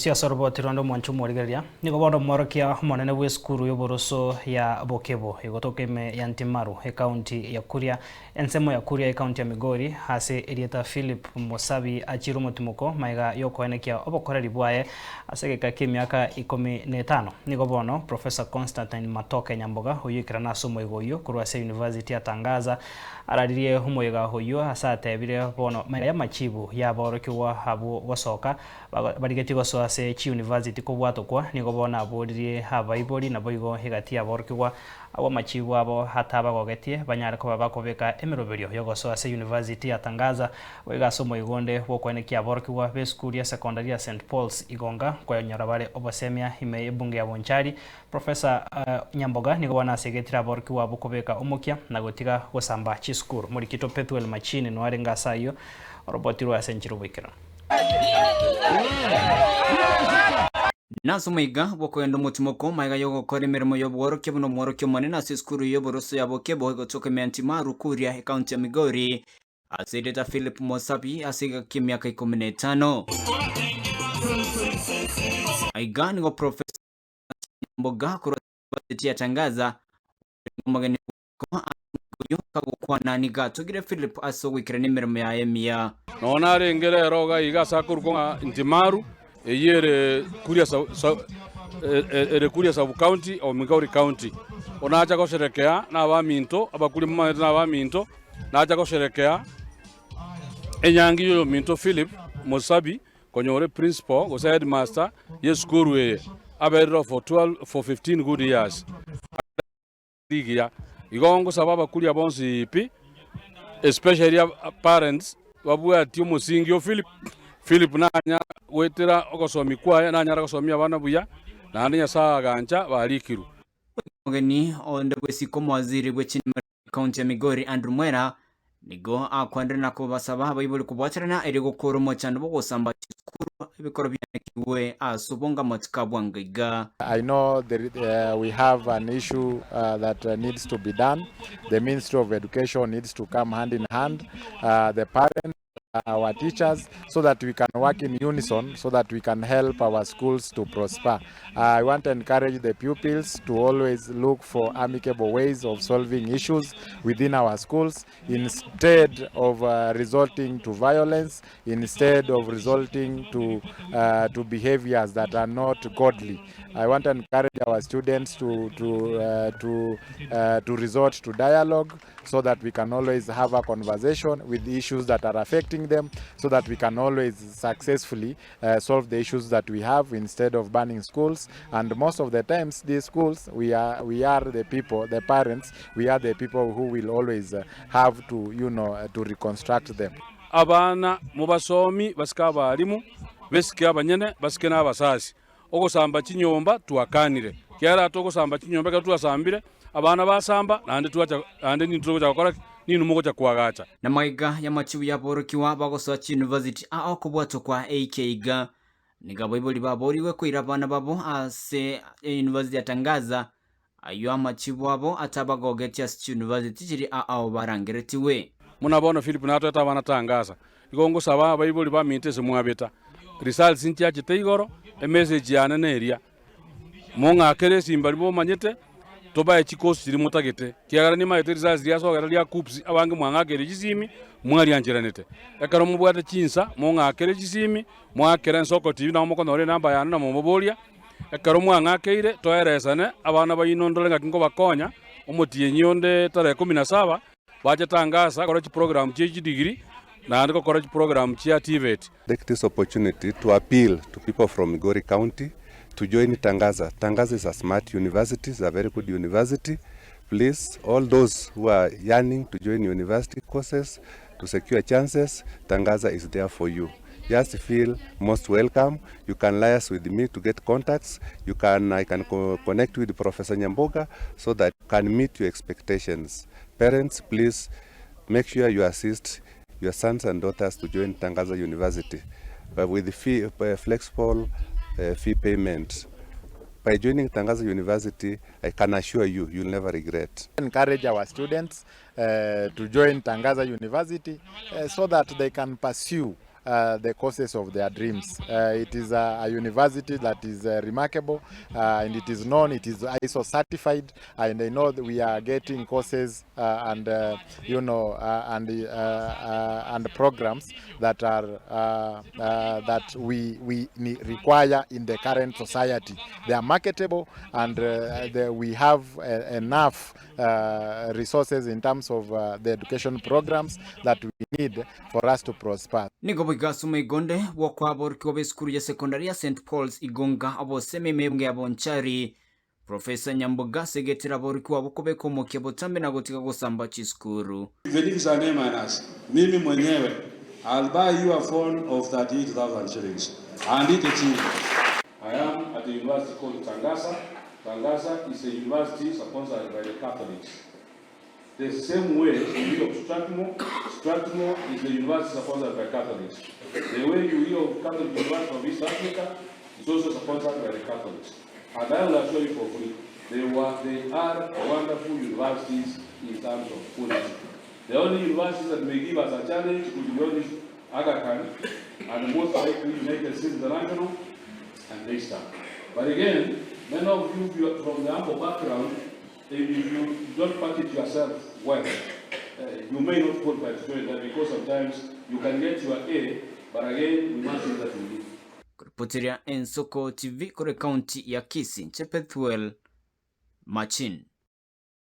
Togosia ase oroboti rwande omwancho omorigereria, nigo bono omworokia omonene bw'esukuru y'oboroso ya Bokebo egotoka ime ya Ntimaru, ekaunti ya Kuria, ensemo ya Kuria ekaunti ya Migori, ase erieta Philip Mosabi achiire omotimoko magega y'okoenekia obokoreri bwaye ase egeka ki'emiaka ikomi na etano. Nigo bono Professor Constantine Matoke Nyamboga oyio oikerana ase omoigo oyio korwa ase University ya Tangaza araririe omoyega oyio ase atebire bono magega y'amachibu y'aborokigwa abwo gosoka Barigetie gosoa ase chiyunivasiti kobwatokwa, nigo bono aboririe abaibori naboigo egati y'aborokigwa abwo amachibu abo atabagogetie banyare koba bakobeka emeroberio y'ogosoa ase yunivasiti ya Tangaza boigo ase omoigo onde bw'okoenekia aborokigwa b'esukuru ya sekondari ya St Paul's Igonga koyonyora bare obosemia ime y'ebunge ya Bonchari. Professor Nyamboga nigo bono asegetire aborokigwa abwo kobeka omokia na gotiga gosamba chisukuru. Morikito Pethuel Machini noarenge ase ayio orobotirwe ase enchera oboikeranu. Nase omaiga bw'okogenda omotimoko, magega y'ogokora emeremo y'obworokia buna omworokia omonene ase esukuru y'oboroso ya Bokebo egotoka ime ya Ntimaru, Kuria, ekaunti ya Migori, ase erieta Philip Mosabi ase egeka ki'emiaka ikomi na etano. Aiga nigo Professor Nyamboga korwa University ya Tangaza orenge omogeni Oyo kagokwana nigo atogire Philip ase ogoikerania emeremo yaye emiya. Nonya narenge rero iga iga ase akorokwa ng'a Ntimaru, eyio ere Kuria ere Kuria Sub-county o Migori County. Bono nacha gosherekea na abaminto, abakuri momanyete na abaminto, nacha gosherekea enyangi ya oyominto Philip Mosabi konyora eprincipal gose headmaster y'esukuru eye, aberire for 12 for 15 good years. Rigiya. Igo ngosaba abakuria bonsi pi, especially parents, babwatie omosingi o Philip. Philip nanyara goetera ogosomia kwaye, nanyara gosomia abana buya, naende Nyasaye agancha barikirwe. Omogeni onde bw'esiko omowaziri bwe chinimero ekaunti ya Migori Andrew Mwera Nigo akwanire na kobasaba abaibori kobwaterana erio gokoora omochando bw'ogosamba chisukuru ebikoro bianekigwe ase obongama tikabwanga iga. I know there, we have an issue that needs to be done. The Ministry of Education needs to come hand in hand, the parents, our teachers, so that we can work in unison, so that we can help our schools to prosper. I want to encourage the pupils to always look for amicable ways of solving issues within our schools instead of uh, resorting to violence, instead of resorting to, uh, to behaviors that are not godly. I want to encourage our students to, to, uh, to, uh, to resort to dialogue so that we can always have a conversation with issues that are affecting them so that we can always successfully uh, solve the issues that we have instead of banning schools. And most of the times, these schools, we are, we are the people, the parents, we are the people who will always uh, have to, you know, uh, to reconstruct them. Abana mobasomi basike abalimu, besike abanyene, basike na abasasi. Ogosamba chinyomba twakanire, kiagera togosamba chinyomba ekero twasambire, abana basamba, naende twacha naende nintwe togocha gokora ki? Ninwe mogocha koagacha. Na magega y'amachibu y'aborokigwa bagosoa chiyunivasiti aa okobwatwa kwa AK iga, nigo abaibori baborigwe koira abana babo ase eyunivasiti ya Tangaza, ayio amachibu abo atabagogetie ase chiyunivasiti chiria aao barangeretigwe. Buna bono Philip natoete abana Tangaza, igo ngosaba abaibori baminto ase mwabeta, results nchiachete igoro, emessage yane neria, Mong'akere esimba riria momanyete, tobae chikosi chiria motagete, ekiagera nimaete risasi riasogera ria KUCCPS abange mwang'akeire chisimi, mwariancheranete. Ekero mobwate chinsa, mong'akere chisimi, moakere Ensoko TV nabo mokonyora enamba yane na momoboria, ekero mwang'akeire toeresane, abana baino ndore ng'aki nkobakonya, omotienyi onde tarehe kumi na saba, bache Tangasa gokora chiprogram chie chidegree, naende gokora chiprogram chia TVET. Take this opportunity to appeal to people from Migori County to join Tangaza. Tangaza is a smart university, it's a very good university. Please, all those who are yearning to join university courses, to secure chances, Tangaza is there for you. Just feel most welcome. You can liaise with me to get contacts. You can, I can co connect with Professor Nyamboga so that you can meet your expectations. Parents, please make sure you assist your sons and daughters to join Tangaza University but with fee, uh, flexible uh, fee payment. By joining Tangaza University, I can assure you, you'll never regret. Encourage our students uh, to join Tangaza University uh, so that they can pursue the courses of their dreams. It is a university that is remarkable and it is known, it is ISO certified, and I know that we are getting courses and you know and programs that are that we require in the current society. They are marketable and we have enough resources in terms of the education programs that we need for us to prosper. Nigo boigo ase omoigonde bw'okwaborokigwa b'esukuru ya sekondari ya St Paul's Igonga obosemi emebungo ya Bonchari, Professor Nyamboga ase egetera aborokigwa abwo kobeka omokia botambe na gotiga gosamba chisukuru. Even if it's an A minus, mimi mwenyewe I'll buy you a phone of 38,000 shillings. Andike chini. I am at a university called Tangaza. Tangaza is a university sponsored by the Catholics. The same way you hear of Strathmore, Strathmore is a university sponsored by Catholics. The way you hear of Catholic University of East Africa is also sponsored by the Catholics. And I will assure you for free, they are wonderful universities in terms of quality. The only universities that may give us a challenge could be only Aga Khan and most likely United States International and Daystar. But again, many of you from the humble background, if you don't package yourself well, you may not qualify to join that because sometimes you can get your A, but again, we must see that we need. Kuripoteria Ensoko TV kore county ya Kisii, Chepethuel Machin.